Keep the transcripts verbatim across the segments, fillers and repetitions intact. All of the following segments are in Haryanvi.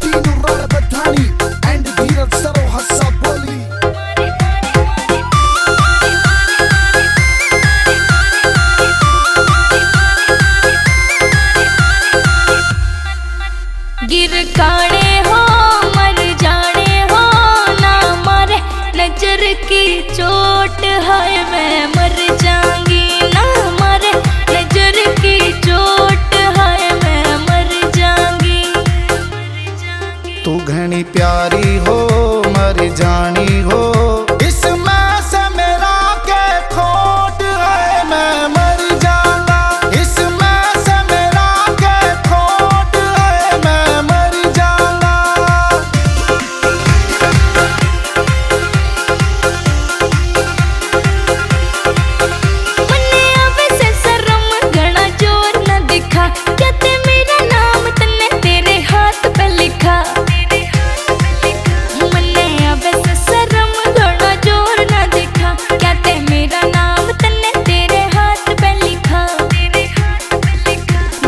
तीनों राय बधानी and धीरज सरो हंसा बोली। गिर काणे हो, मर जाणे हो, ना मारे नजर की चोट, हाय मैं मर जाऊंगी, ना मारे नजर की चोट, हाय मैं मर जाऊंगी। तू घणी प्यारी हो, मर जानी हो, इसमें से मेरा के खोट है, मैं मर जाऊंगा, इसमें से मेरा के खोट है, मैं मर जाऊंगा। मन्ने आवे से शर्म, घणा जोर न दिखा, क्या ते मेरा नाम तन्ने तेरे हाथ पे लिखा? मन्ने आवे से शर्म, घणा जोर न दिखा, क्या ते मेरा नाम तन्ने तेरे हाथ पे लिखा?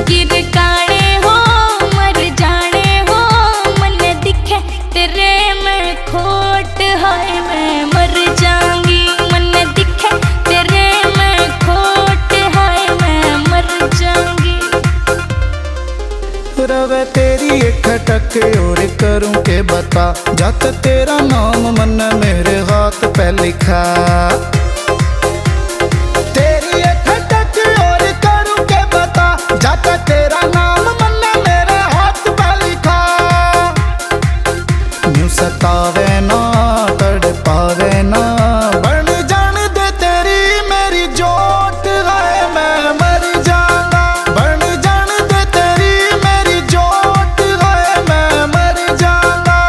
गिर काणे हो, मर जाणे हो, मन्ने दिखे तेरे में खोट, हाय मैं मर जाऊंगी, मन्ने दिखे तेरे में खोट, हाय मैं मर जाऊंगी। रवे तेरी एक खटक और करूं के बता, जत तेरा नाम मन्ने मेरे हाथ पे लिखा। तेरी एक खटक और करूं के बता, जत तेरा नाम मन्ने मेरे हाथ पे लिखा। न्यू सतावे ना, तड़पावे ना, बन जान दे तेरी मेरी जोट, हाय मैं मर जाऊंगा। बन जान दे तेरी मेरी जोट, हाय मैं मर जाऊंगा।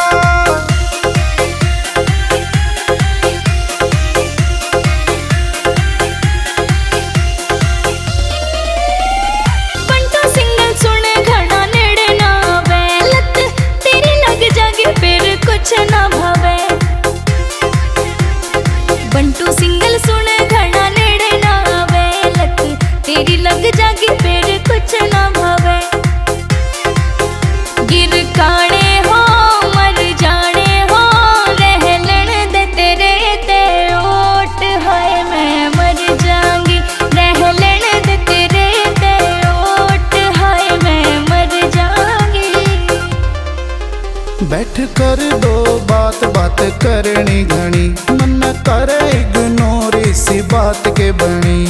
बंटू सिंगल सुने घणा नेड़े ना आवे, लत तेरी लग जागी फिर कुछ ना भावे। बंटू सिंगल सुने घणा नेड़े ना आवे, लत तेरी लग जागी फिर कुछ ना भावे। गिर काणे हो, मर जाणे हो, रह लेण दे तेरे ते ओट, हाय मैं मर जाऊंगी। रह लेण दे तेरे ते ओट, हाय मैं मर जाऊंगी। बैठ कर दो बात, बात करनी घणी, मन्ने करे इग्नोर इसी बात के बनी।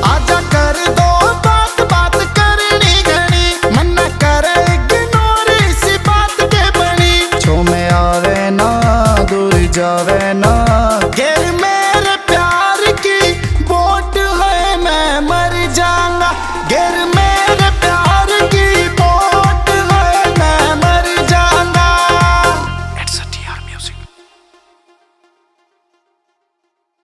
आजा कर दो बात, बात करनी घणी, मन्ने करे इग्नोर इसी बात के बनी। छो में आवे ना, दूर जावे ना,